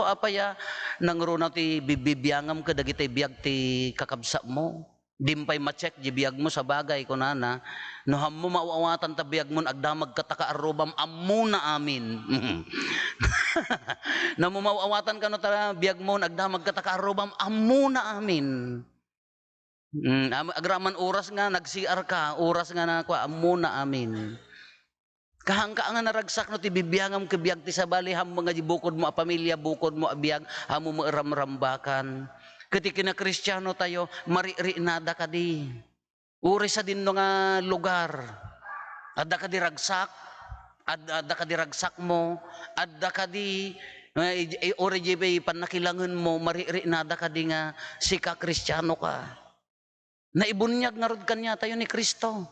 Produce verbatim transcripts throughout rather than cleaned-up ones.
Apay a, nangruna ti bibibiangam kadagiti biag ti kakabsatmo? Dim pay ma-check di biagmo, sabagay, kunana, no hammo maaw-awatan ta biagmo, agdamag ka ta kaarrubam, ammona amin. No hammo maaw-awatan kano ta biagmo, agdamag ka ta kaarrubam, ammona amin. Mm, am-, agraman oras nga nag-C R ka, oras nga na, kua, ammona amin. Kahanka nga naragsak no ti bibiangam ket biag ti sabali, hammo nga di bukodmo a pamilia, bukodmo a biag, hammo met ramrambakan. Ket ti kinakristiano tayo, mariknada kadi. Uray sadinno nga lugar, adda kadi ragsak, ad-, adda kadi ragsakmo, adda kadi, eh, i-, i-, uray di pay pannakilangenmo, mariknada kadi nga sika kristiano ka. Naibuniag ngarud kaniatayo ni Cristo.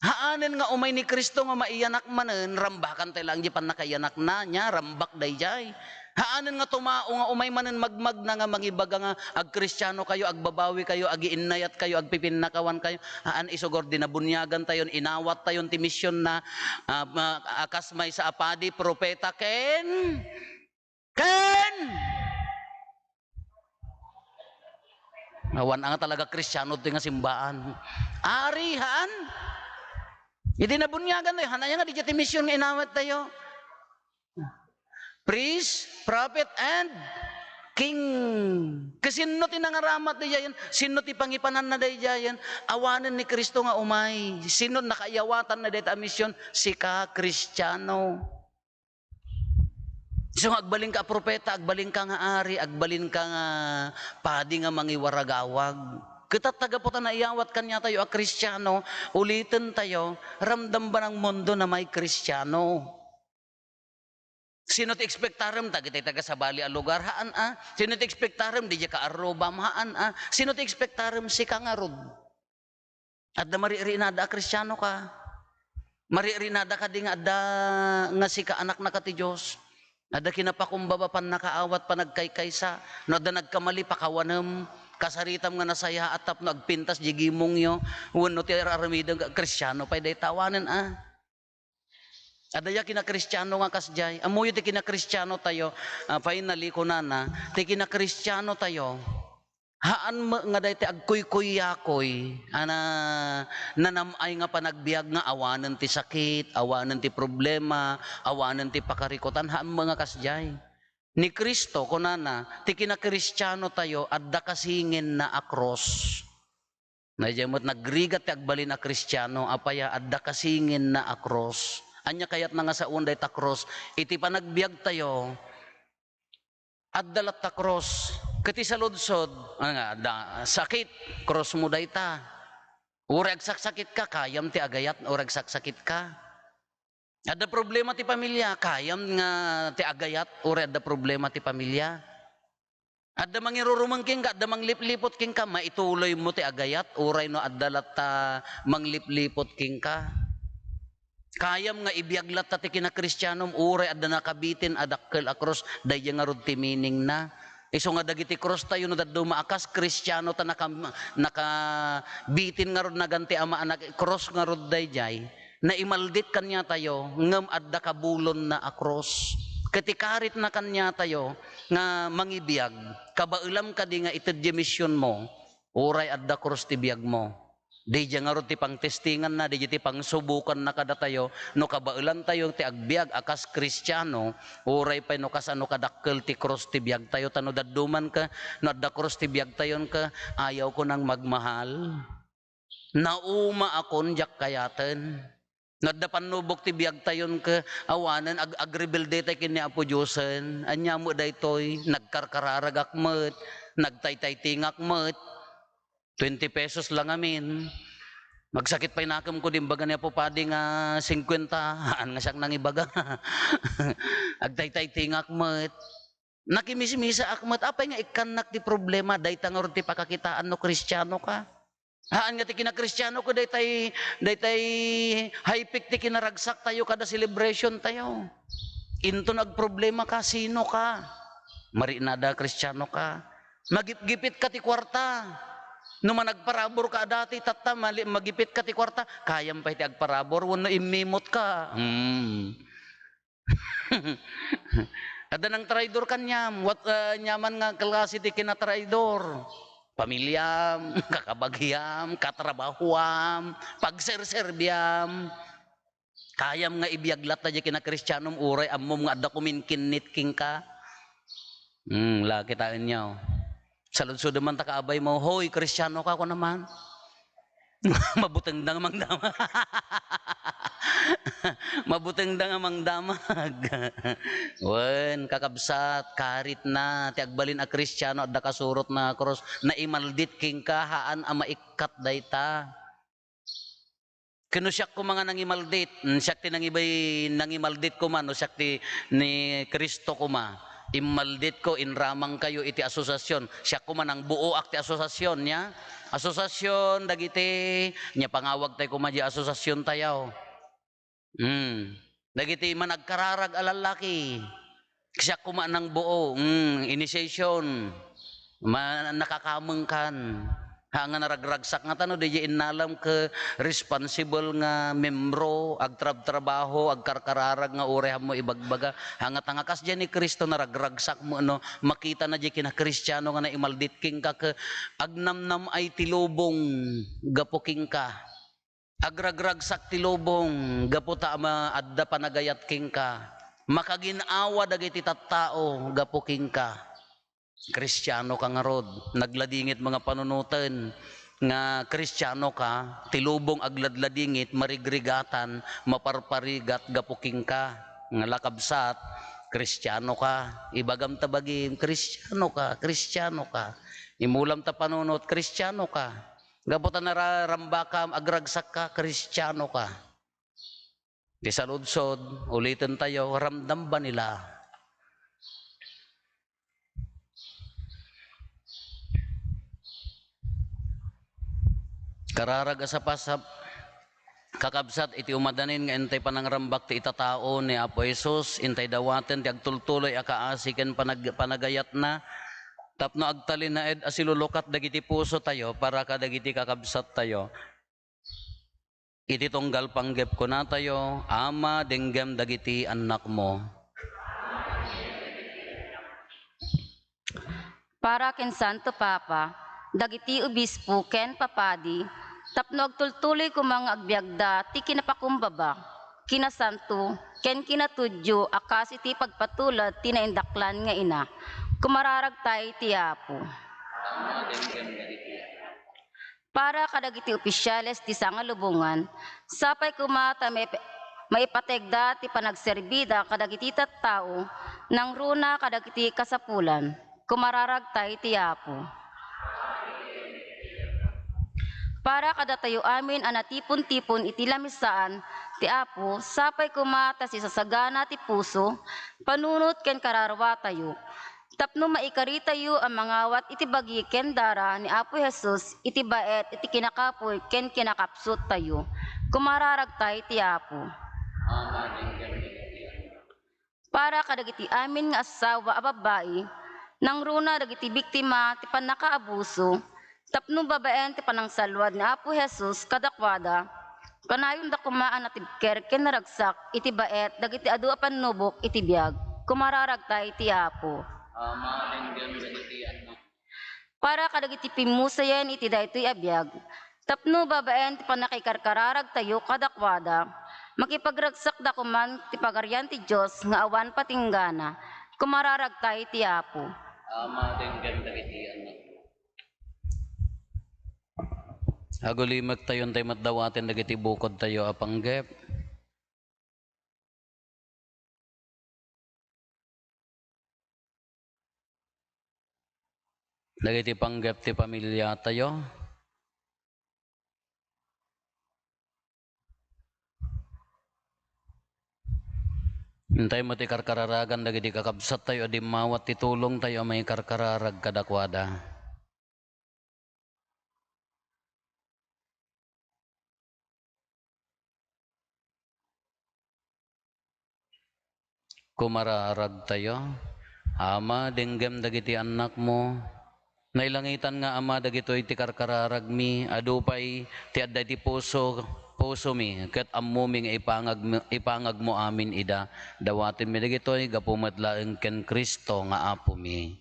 Haanen nga umay ni Cristo nga maiyanak manen, rambakan tayo laeng di pannakaiyanakna, nia, rambak daydiay. Haanen nga tumao nga umay manen magmagna nga mangibaga nga agkristiano kayo, agbabawi kayo, agiinnayat kayo, agpipinnakawan kayo. Haan, isu nga di nabuniagan tayon, inawat tayon ti missionna, ah, ma-, a kas maysa a padi, propeta, ken, ken Awan nga talaga Kristiano ti nga simbaan. Ari, haan? Idi nabuniagan tayo, haan aya nga didiay ti mission nga inawat tayo? Priest, prophet, and king. Kasinno ti nangaramat daydiayen? Sinno ti pangipananna daydiayen? Awanen ni Cristo nga umay. Sinno nakaiyawatanna dayta a mission? Sika, Kristiano. Isu nga agbalinka a propeta, agbalinka nga ari, agbalinka nga padi nga mangiwaragawag. Ket ta gapu ta naiyawat kaniatayo a Kristiano, uliten tayo, ramdam ba ng mundo na may Kristiano? Sino ti ekspektarem? Dagiti taga sabali a lugar? Haan a. Sino ti ekspektarem? Didiay kaarrubam? Haan a. Sino ti ekspektarem? Sika ngarud. Adda mariknada a Kristiano ka. Mariknada kadi nga adda, nga sika anakna ka ti Dios. Adda kinapakumbaba, pannakaawat, panagkaykaysa. No adda nagkamali, pakawanem. Kasaritam nga nasayaat tapno agpintas di gimongyo. Wenno ti ar-aramidem, Kristiano pay dayta, awanen a. Adda ya kinakristiano nga kasdiay. Ammoyo ti kinakristiano tayo. Ah, finally, kunana, ti kinakristiano tayo, haan met nga dayta agkuykuyakoy a na-, nanam-ay nga panagbiag nga awanen ti sakit, awanen ti problema, awanen ti pakarikutan, haan met nga kasdiay. Ni Cristo, kunana, ti kinakristiano tayo, adda kasingenna a krus. Daydiay met nagrigat ti agbalin a Kristiano, apay a adda kasingenna a krus. Ania kayatna nga saoen dayta krus? Iti panagbiag tayo, adda latta krus. Ket ti saludsod, ano nga, adda sakit, krusmo dayta. Uray agsaksakitka, kayam ti agayat, uray agsaksakitka. Adda problema ti pamilya, kayam nga ti agayat, uray adda problema ti pamilya. Adda mangirurumeng kenka, adda manglipliput kenka, maituloymo ti agayat, uray no adda latta manglipliput kenka. Kayam nga ibiag latta ti kinakristianom, uray adda nakabitin a dakkel a krus, daydiay ngarud ti meaningna. Isu nga dagiti krus tayo, no dadduma a kas Kristiano ta naka-, nakabitin ngarud, nagan ti Ama a nag-, krus ngarud daydiay. Naimaldit kaniatayo, ngem adda kabulonna a krus. Ket ti karitna kaniatayo nga mangibiag, kabaelam kadi nga ited diay misionmo, uray adda krus ti biagmo. Daydiay ngarud ti pangtestinganna, daydiay ti pangsubokanna kadatayo, no kabaelantayo ti agbiag a kas Kristiano, uray pay no kasano kadakkel ti krus ti biagtayo, ta no daddumanka, no adda krus ti biagtayon ka, ayawko nang magmahal. Naumaakon, diak kayaten. No adda pannubok ti biagtayon ket awanen ag-, agrebelde tay ken ni Apo Diosen. Ania met daytoy? Nagkarkararagak met, nagtaytaytingak met. Twenty pesos lang amin. Magsakit pay nakemko, di imbaga ni Apo Padi nga singkwenta. Haan nga siak nangibaga. Agtaytaytingak met. Nakimismisaak met. Apay nga ikkannak ti problema? Dayta ngarud ti pakakitaan no Kristiano ka. Haan nga ti kinakristiano ko, daytay, daytay high peak ti kinaragsak tayo kada celebration tayo. Inton agproblema ka, sino ka? Marinada, Kristiano ka. Magipgipit ka ti kuarta. No managparabur ka a dati, tatta, mali-, magipit ka ti kuarta, kayam pay ti agparabur, wenno immimot ka. Hmm. Adda nangtraidor kaniam, what, ah, aniaman nga klase ti kinatraidor? Pamiliam, kakabagiam, katrabahuam, pagserserbiam. Kayam nga ibiag latta diay kinakristianom, uray ammom nga adda kuminkinnit kenka. Hmm, la, kitaenyo. Saludsodem man ta kaabaymo, "Hoy, Kristiano ka?" Kuna man. Mabutengda nga mangdamag. Mabutengda nga mangdamag. Wen, kakabsat, karitna ti agbalin a Kristiano, adda kasurotna a krus. Naimaldit kenka, haan a maikkat dayta. Ken no siak koma nga nangimaldit, mm, siak ti nangibay-, nangimaldit koma no siak ti ni Cristo koma. Immalditko, inramangkayo iti asosiasion. Siak koma nangbuoak ti asosiasion, nia? Asosiasion dagiti, nia, pangawagtayo koma diay asosiasiontayo. Hmm. Dagiti managkararag a lallaki. Siak koma nangbuo, mm, initiation. Ma-, nakakamengkan. Ha, nga naragragsak nga tano, diay innalam ket responsible nga membro, agtrabtrabaho, agkarkararag nga uray ammo ibagbaga. Ha, nga tanga kas diay ni Cristo, naragragsak mo, no? Makitana diay kinakristiano nga naimaldit kenka ket agnamnam-ay ti lubong gapu kenka. Agragragsak ti lubong gapu ta ama-, adda panagayat kenka. Makagin-awa dagiti tattao gapu kenka. Kristiano ka ngarud, nagladingit mga panunoten nga Kristiano ka, ti lubong agladladingit, marigrigatan, maparparigat gapu kenka. Nga lakabsat, Kristiano ka. Ibagam ta bagim, Kristiano ka, Kristiano ka. Imulam ta panunot, Kristiano ka. Gapu ta nararambakam, agragsakka, Kristiano ka. Ti saludsod, uliten tayo, ramdam ba nila? Kararag a sapasap, kakabsat, iti umadanin nga intay panangrambak ti itatao ni Apo Jesus, intay dawaten ti agtultuloy a kaasi ken panag-, panagayatna, tapno agtalinaed a silulukat dagiti puso tayo para kadagiti kakabsat tayo. Iti tunggal panggep kunatayo, Ama, denggem dagiti annakmo. Para ken Santo Papa, dagiti obispo ken papadi, tapno agtultuloy koma nga agbiagda ti kinapakumbaba, kinasanto, ken kinatudyo a kas iti pagpatulad ti naindaklan nga ina. Kumararagtayo ti Apo. Para kadagiti opisyales ti sangalubongan, sapay koma ta maip-, maipategda ti panagserbida kadagiti tattao nangruna kadagiti kasapulan. Kumararagtayo ti Apo. Para kadatayo amin a natipon-tipon iti lamisaan ti Apo, sapay koma ta sisasagana ti puso, panunot ken kararuatayo, tapno maikaritayo a mangawat iti bagi ken dara ni Apo Jesus iti baet iti kinakapuy ken kinakapsuttayo. Kumararagtayo ti Apo. Para kadagiti amin nga asawa a babbai, nangruna dagiti biktima ti pannakaabuso, tapno babaen ti panangsalluad ni Apo Jesus kadakuada, kanayonda koma a natibker ken naragsak iti baet dagiti adu a pannubok iti biag. Kumararagtayo ti Apo. Ama, denggem dagiti annak. Para kadagiti pimmusayen iti daytoy a biag, tapno babaen ti pannakaikarkararagtayo kadakuada, makipagragsakda koman ti Pagarian ti Dios nga awan patinggana. Kumararagtayo ti Apo. Ama, denggem dagiti annak. Agulimektayo intay met dawaten dagiti bukodtayo a panggep. Dagiti panggep ti pamiliatayo. Intay met ti karkararagan dagiti kakabsattayo a dimmawat ti tulongtayo a maikarkararag kadakuada. Kumararagtayo. Ama, denggem dagiti annakmo. Nailangitan nga Ama, dagitoy ti karkararagmi. Adu pay ti adda iti puso, pusomi, ket ammomi nga ipangag-, ipangagmo amin ida. Dawatenmi dagitoy gapu met laeng ken Cristo nga Apomi.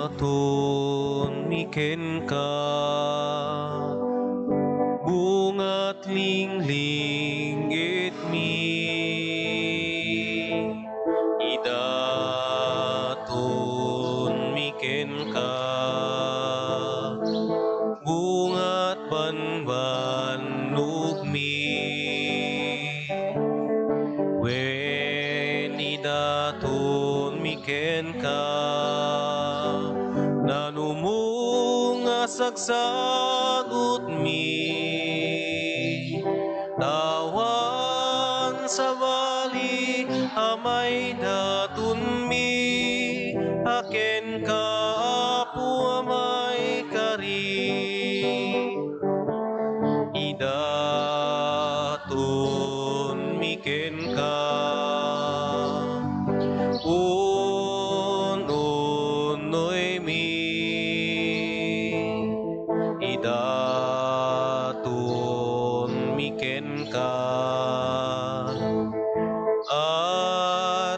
Idatonmi kenka, bungat linglinggitmi. Idatonmi kenka, bungat banbanogmi. Wen idatonmi kenka, nanumo nga sagsagutmi. Awan sabali a maidatonmi, a kenka, Apo, a maikari. Idatonmi kenka, un-unnoymi. Idatonmi kenka, ar-ararawmi.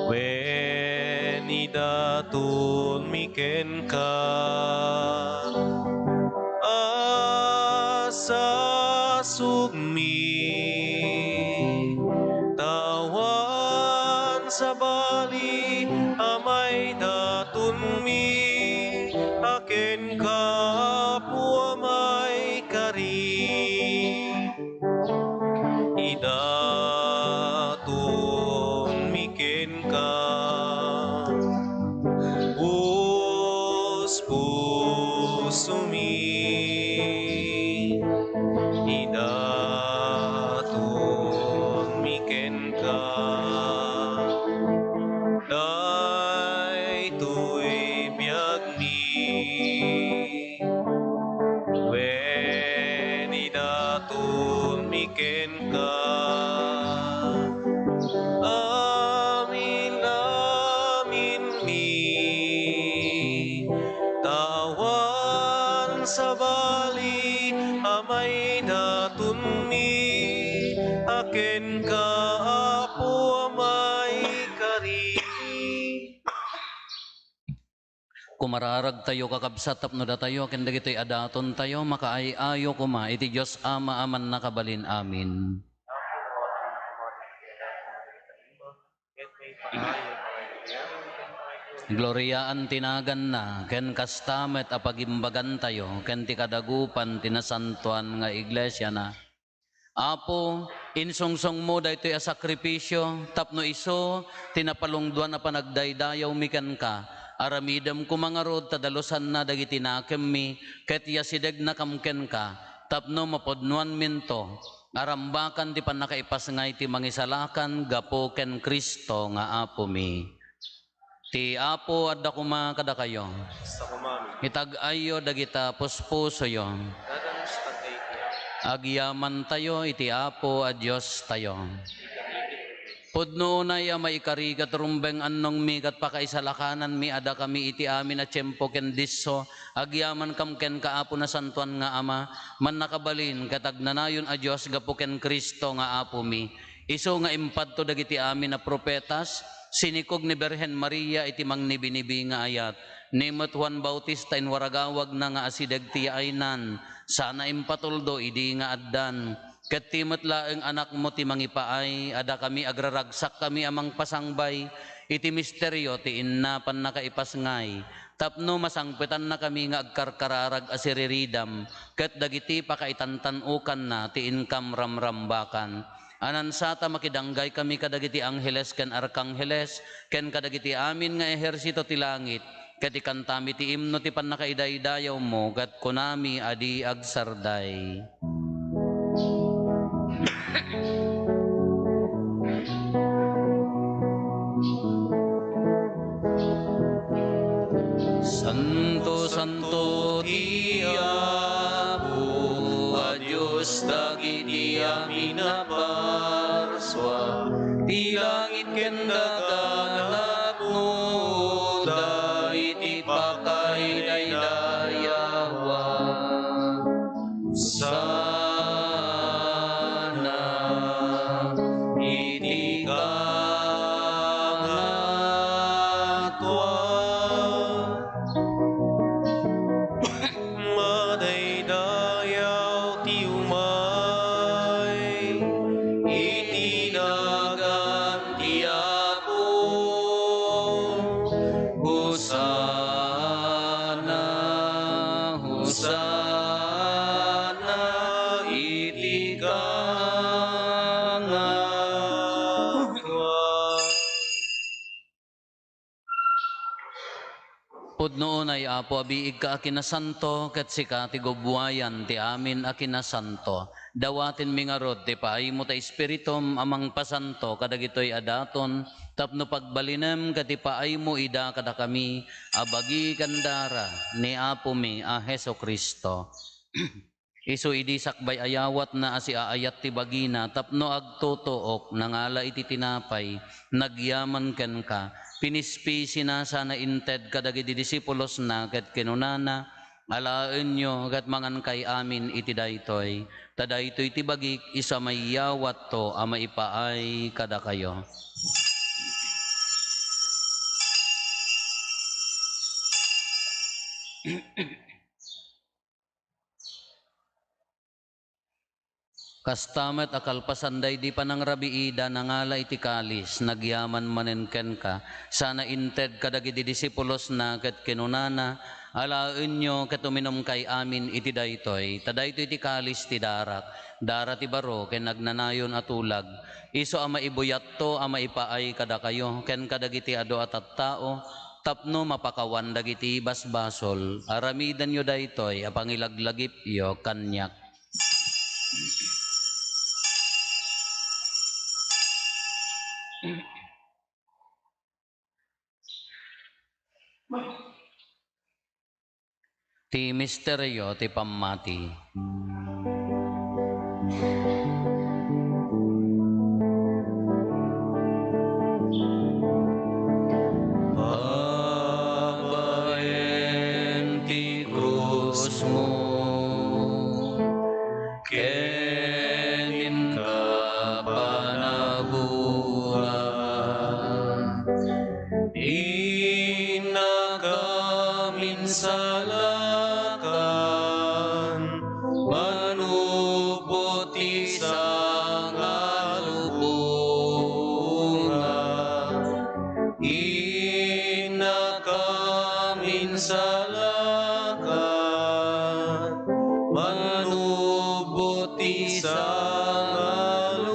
Wen idatonmi kenka, asasugmi. Awan sabali a maidatonmi, a kenka, Apo, a maikari. Idatonmi kenka, puspusomi. Idatonmi kenka, daytoy biagmi. Wen idatonmi kenka, amin-aminmi. Awan sabali a maidatonmi, a kenka, Apo, a maikari. Kumararagtayo, kakabsat, tapno datayo ken dagitoy a datontayo makaay-ayo koma iti Dios Ama a Mannakabalin. Amin. Gloriaan ti naganna, ken kasta met a pagimbagantayo ken ti kadagupan ti nasantoan nga iglesiana. Apo, insungsongmo daytoy a sakrifisio tapno isu ti napalungduan a panagdaydayawmi kenka. Aramidem koma ngarud ta dalusanna dagiti nakemmi ket yasidegnakam kenka tapno mapudnoanminto a rambakan ti pannakaipasngay ti Mangisalakan gapu ken Cristo nga Apomi. Ti Apo adda koma kadakayo. Kasta koma amin. Itag-ayyo dagita puspusoyo. Dadanus kadaydi. Agyamantayo iti Apo a Diostayo. Pudno unay a maikari ket rumbeng annongmi ket pakaisalakananmi a dakami iti amin a tiempo ken disso, agyamankam kenka, Apo, nasantoan nga Ama, mannakabalin ket agnanayon a Dios gapu ken Cristo nga Apomi. Isu nga impadto dagiti amin a profetas, sinikog ni Birhen Maria iti mangnibinibi nga ayat, ni met Juan Bautista inwaragawagna nga asideg ti yaaynan, sana impatuldo idi nga addan. Ket ti met laeng Anakmo ti mangipaay a dakami agraragsakkami a mangpasangbay iti misterio ti inna pannakaipasngay, tapno masangpetannakami nga agkarkararag a siriridam ket dagiti pakaitantan-okanna ti inkam ramrambakan. Anansata makidanggaykami kadagiti angheles ken arkangheles ken kadagiti amin nga ehersito ti langit, ket ikantami ti imno ti pannakaidaydayawmo, ket kunami a di agsarday. dagiti amin a parsua ti langit ken daga, napnoda iti pakaidaydayawan. Sana iti kangatoan. Madaydayaw ti umay iti nagan ti Apo. Hosanna, Hosanna iti kangatoan. Pudno unay, Apo, a biigka a kinasanto, ket sika ti gubbuayan ti amin a kinasanto. Dawatenmi ngarud ti paaymo ta Espiritum a mangpasanto kadagitoy a daton, tapno pagbalinem ket ipaaymo ida kadakami a bagi ken dara ni Apomi a Jesu-Cristo. Isu idi sakbay a yawatna a siaayat ti bagina tapno agtutuok, nangala iti tinapay, nagyaman kenka, pinispisina sana inted kadagiti disipulosna ket kinunana, "Alaenyo ket mangankay amin iti daytoy, ta daytoy ti bagik, isu a maiyawatto a maipaay kadakayo." Kasta met a kalpasan daydi panangrabiida, nangala iti kalis, nagyaman manen kenka, sana inted kadagiti disipulosna ket kinunana, "Alaenyo ket uminumkay amin iti daytoy, ta daytoy ti kalis ti darak, dara ti baro ken agnanayon a tulag, isu a maibuyatto a maipaay kadakayo ken kadagiti adu a tattao, tapno mapakawan dagiti basbasol. Aramidenyo daytoy a pangilaglagipyo kaniak." Ti misterio ti pammati. Babaen ti krusmo ken inka panagungar, innakam insalakan, manupot ti sangalubongan. Innakam insalakan, manupot ti sangalubongan.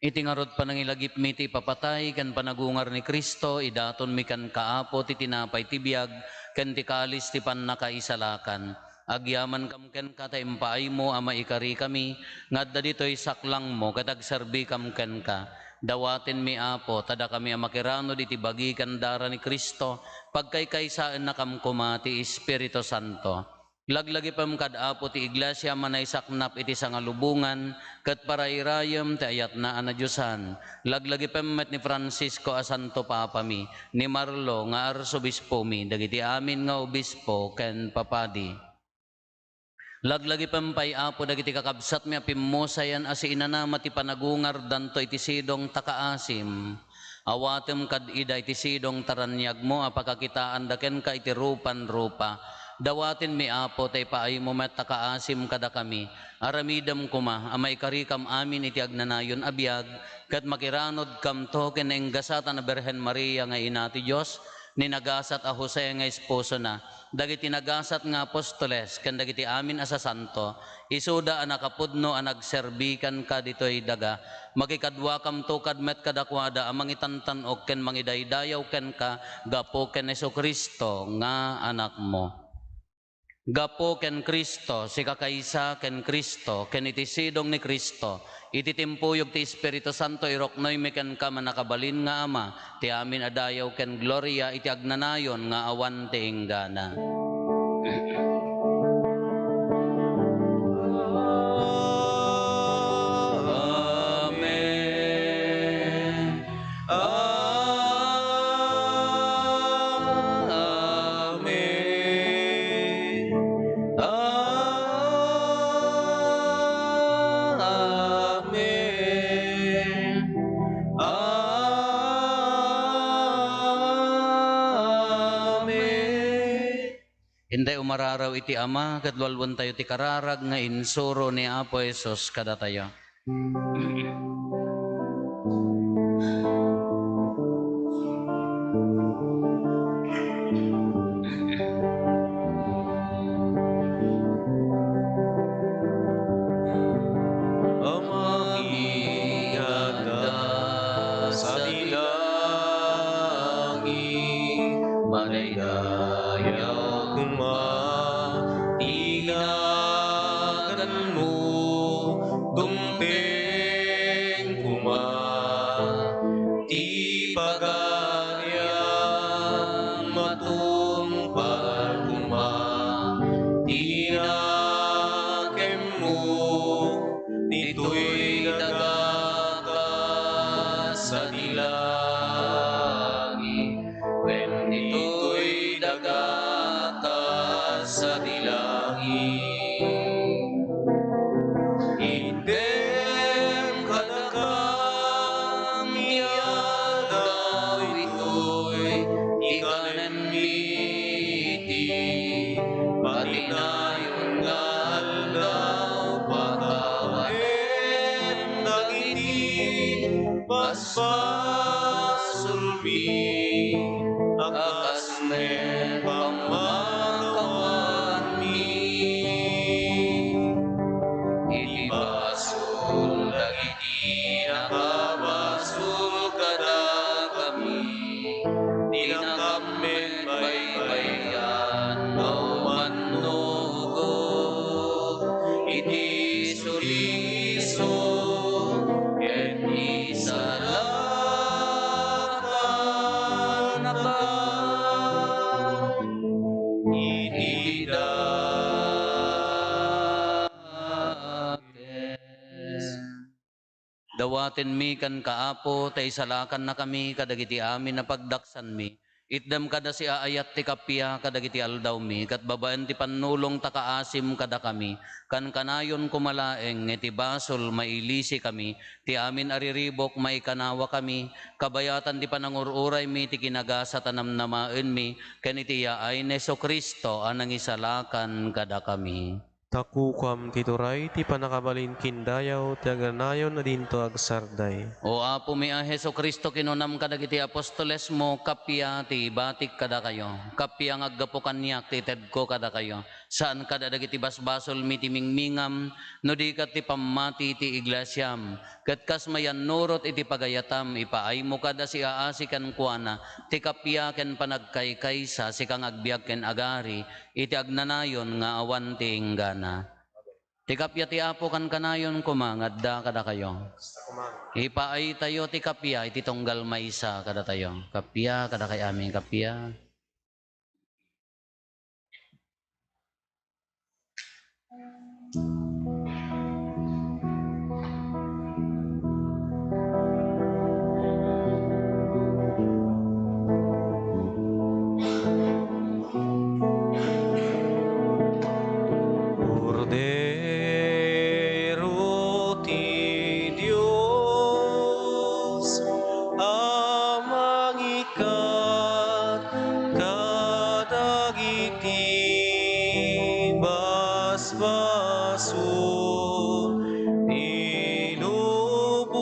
Iti ngarud panangilagipmi ti ipapatay ken panagungar ni Cristo, idatonmi kenka, Apo, ti tinapay ti biag ken ti kalis ti pannakaisalakan. Agyamankam kenka ta impaaymo a maikarikami nga adda ditoy saklangmo ket agserbikam kenka. Dawatenmi, Apo, ta dakami a makiranod iti bagi ken dara ni Cristo, pagkaykaysaennakam koma ti Espiritu Santo. Laglagipem kad Apo ti iglesia a manaisaknap iti sangalubongan ket parairayem ti ayatna a nadiosan. Laglagipem met ni Francisco a Santo Papami, ni Marlo nga Arsobispomi, dagiti amin nga obispo ken papadi. Laglagipem pay, Apo, dagiti kakabsatmi a pimmusayan a siinanama ti panagungardanto iti sidong ta kaasim. Awatem kad ida iti sidong ta raniagmo a pakakitaanda kenka iti rupan rupa. Dawatenmi, Apo, ta ipaaymo met a kaasim kadakami. Aramidem koma a maikarikam amin iti agnanayon a biag, ket makiranodkamto ken nainggasatan a Birhen Maria nga Ina ti Dios, ni nagasat a Jose nga esposona, dagiti nagasat nga apostoles, ken dagiti amin a sasanto, isuda a nakapudno a nagserbi kenka ditoy daga. Makikaduakamto kad met kadakuada a mangitantan-ok ken mangidaydayaw kenka gapu ken Jesu-Cristo nga Anakmo. Gapu ken Cristo, sikakaysa ken Cristo, ken iti sidong ni Cristo, iti timpuyog ti Espiritu Santo, iruknoymi kenka, mannakabalin nga Ama, ti amin a dayaw ken gloria iti agnanayon nga awan ti inggana. Amen. Amen. Amen. Intay umararaw iti Ama, ket lualuentayo ti kararag nga insuro ni Apo Jesus kadatayo. Ama, iti adda sadi langit, madaydayaw koma ti naganmo, dumteng koma ti pagariam, matungpal koma ti nakemmo ditoy daga kas sadi langit, wen ditoy daga kas sadi langit. Itdem kadakami aldaw itoy ti kanenmi iti patinayon nga aldaw, pakawanem dagiti basbasolmi a kas met pammakawanmi. Iti basol dagiti nakabasol kadakami, ti nakam-, met baybay-an nga umannurot iti sulisog ken isalakanka iti dakes. Dawatenmi kenka, Apo, ta isalakannakami kadagiti amin a pagdaksanmi. Itdem kada siaayat ti kappia kadagiti aldawmi, ket babaen ti pannulong ta kaasim kadakami. Kankanayon koma laeng nga iti basol mailisikami, ti amin a riribuk maikanawakami, kabayatan ti panangur-uraymi ti kinagasat a namnamaenmi, ken iti yaay ni Jesu-Cristo a nangisalakan kadakami. Ta kukam ti turay, ti pannakabalin ken dayaw, ti agnanayon a dinto agsarday. O Apomi a Jesu-Cristo, kinunam kadagiti apostolesmo, kappia ti ibatik kadakayo, kappia nga aggapu kaniak ti itedko kadakayo. Saan kada dagiti basbasolmi ti mingmingam, no di ket ti pammati ti iglesiam. Ket kas mayannurot iti pagayatam, ipaaymo kada siaasi kenkuana ti kappia ken panagkaykaysa, sika nga agbiag ken agari iti agnanayon nga awan ti inggana. Ti kappia ti Apo kankanayon koma nga adda kadakayo. Ipaaytayo ti kappia iti tunggal maysa kadatayo. Kappia kadakay amin, kappia. Kordero ti Dios a mangikkat kadagiti basbasol ti lubong,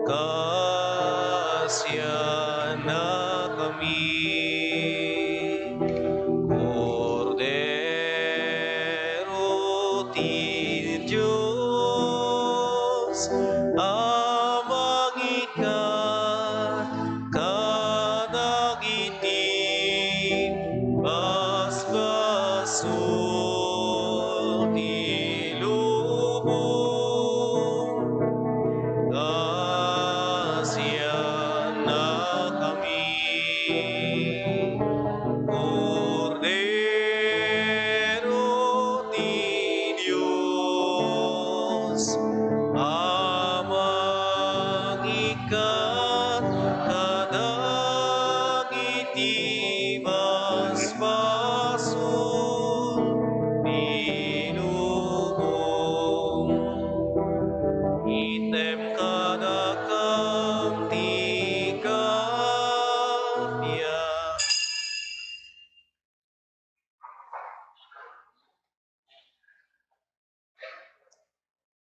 kasiannakami. Kordero ti Dios a mangikkat kadagiti bas-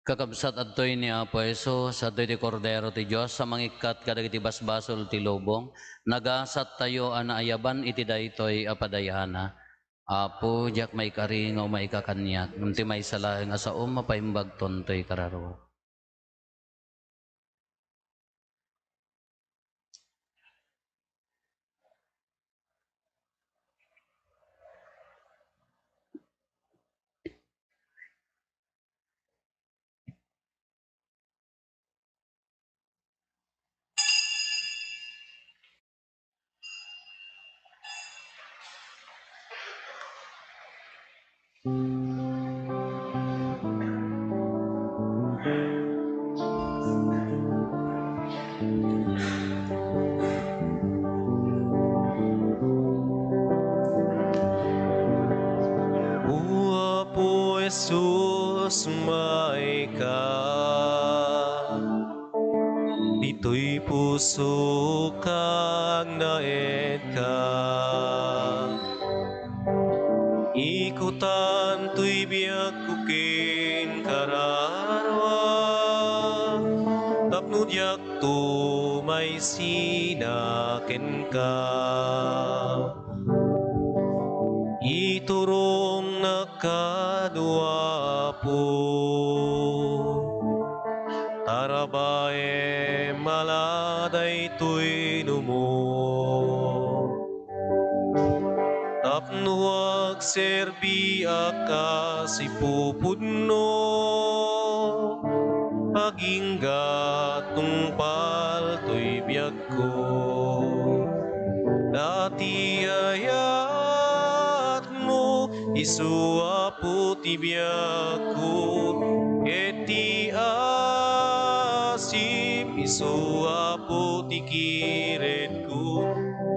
Kakabsat, adtoy ni Apo Jesus, adtoy ti Kordero ti Dios a mangikkat kadagiti basbasol ti lubong. Nagasattayo a naayaban iti daytoy a padayana. Apo, diak maikari nga umayka kaniak, ngem ti maysa laeng a saom a paimbagton toy kararuak. O Apo Jesus, maika. Ditoy pusok agnaedka. Ikutan toy biagko ken kararuak, tapno diakto maisina kenka. Iturongnak kano, Apo, tarabaem a la daytoy numo, tapno agserbiak a sipupudno, agingga tungpal toy biagko. Ta ti ayatmo, isu Apo ti biagko, ket ti asip, isu Apo ti kiretko,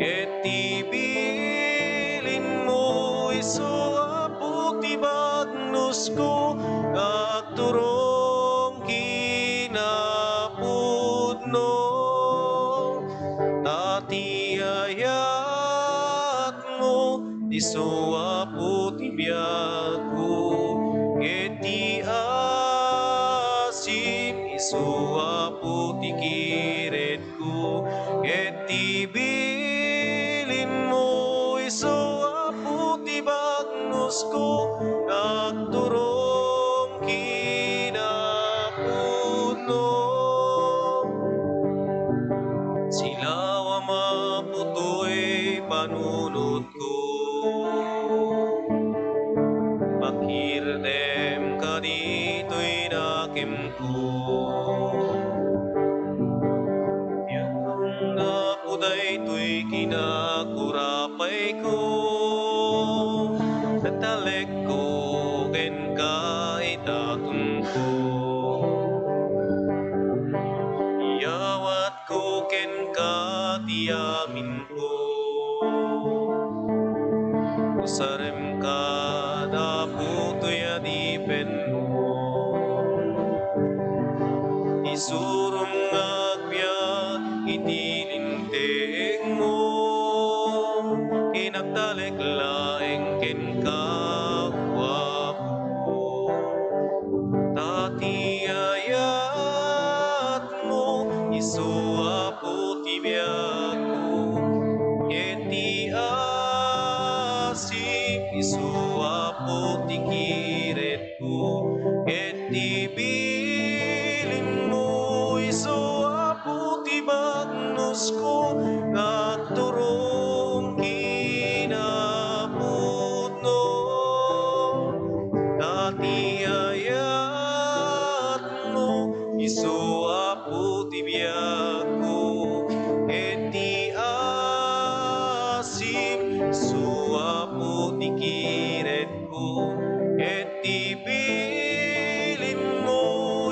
ket ti bilinmo, isu Apo ti bagnosko, nga agturong kinapudno. Ta ti ayatmo, isu Apo ti biagko, ket ti asip, isu Apo ti kiretko, ket ti bilinmo, isu Apo ti bagnosko, nga agturong kinapudno. Silawam, Apo, toy panunotko. Pakirdem kaditoy nakemko. Biag, Apo, daytoy kinakurapayko. Nagtalekko kenka ita tunko. Iyawat ko kenka ti aminko. Usarem kada putoy a dipenmo. Isurom nga agbiag iti lintengmo. Ket agtalek laeng kenka, O Apo. Ta ti ayatmo, isu Apo ti biagko, ket ti asip, isu Apo ti kiretko, ket ti bilinmo, isu Apo ti bagnosko, nga agturong kinapudno. Ta ti ayatmo, isu Apo ti biagko, ket ti asip, isu Apo ti kiretko, ket ti bilinmo,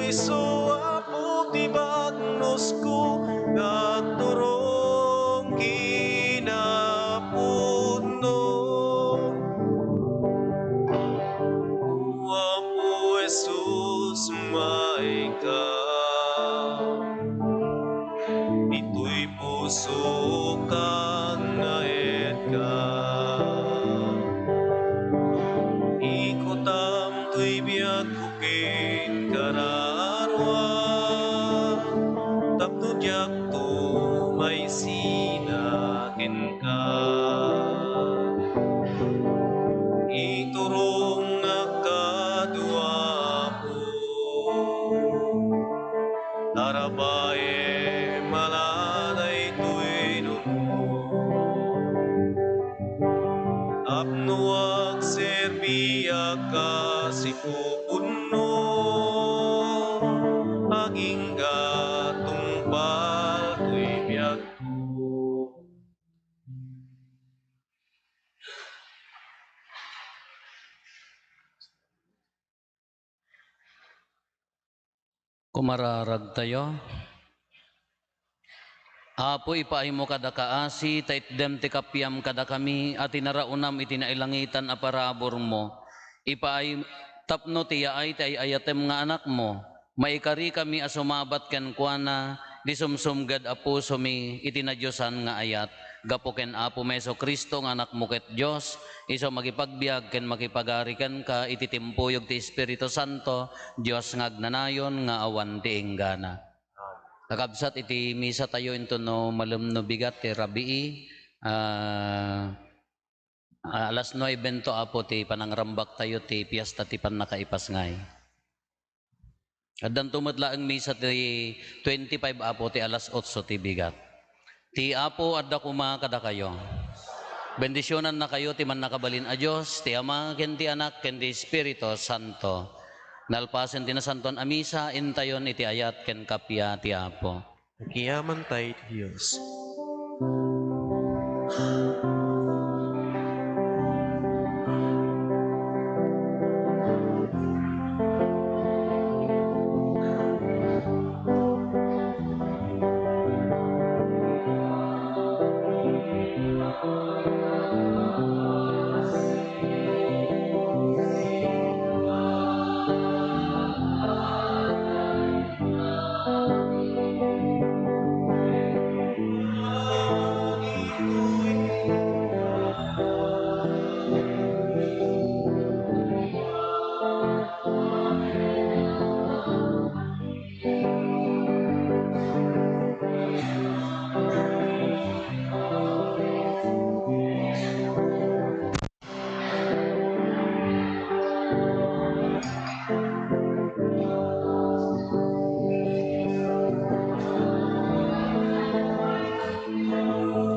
isu Apo ti bagnosko, nga agturong kinapudno. O Apo Jesus, maika. Ditoy pusok agnaedka. Ikutam toy biagko ken kara Iturongnak kano, Apo, tarapaem a la daytoy numo. Tapno agserbiak a sipupunno, agingga tungpal toy biagko. Kumararagtayo. Apo, ipaaymo kada kaasi ta itdem ti kapiam kadakami a tinaraonam iti nailangitan a paraburmo. Ipaay tapno ti yaay ti ay-ayatem nga Anakmo, maikarikami a sumabat kenkuana, di sumsumged a pusomi iti nadiosan nga ayat. Gapu ken Apomi Jesu-Cristo nga Anakmo ket Dios, isu a makipagbiag ken makipagari kenka iti timpuyog ti Espiritu Santo, Dios nga agnanayon nga awan ti inggana. Kakabsat, iti misatayo intono malem no bigat ti rabii, ah, ah, alas nuebe to, Apo, ti panangrambaktayo ti piesta ti pannakaipasngay. Addanto met laeng misa ti twenty-five, Apo, ti alas otso ti bigat. Ti Apo adda koma kadakayo. Bendisionannakayo ti Mannakabalin a Dios, ti Ama, ken ti Anak, ken ti Espiritu Santo. Nalpasen ti nasantoan a misa, intayon iti ayat ken kappia ti Apo. Agyamankami iti Dios.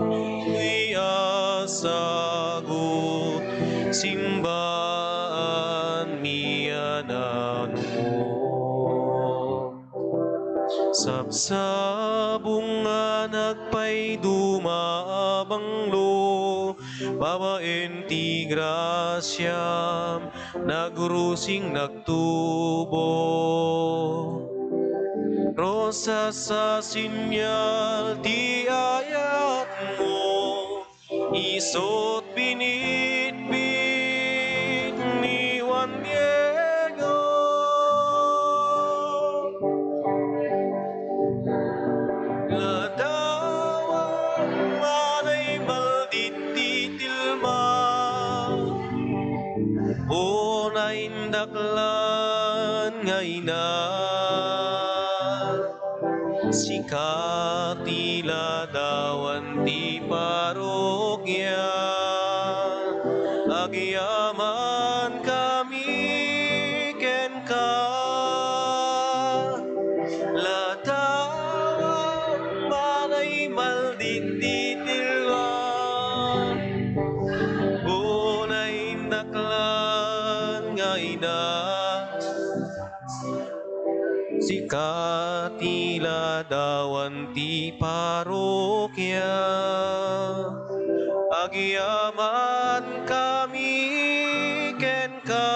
Daytoy a sagut, simbaanmi a nanumo. Sabsabong nga nagpaiduma a banglo, babaen ti grasiam, nagrusing nagtubo. Rosas a senyal ti ayatmo, isut' binitbit ni Juan Diego. Ladawan, manay maldit ti tilma, unay daklan nga ina. Sika ti ladawan ti parokya, agyamankami kenka. Ladawan, manay maldit ti tilma, unay daklan nga ina. Sika ti ladawan ti parokya, agyamankami kenka.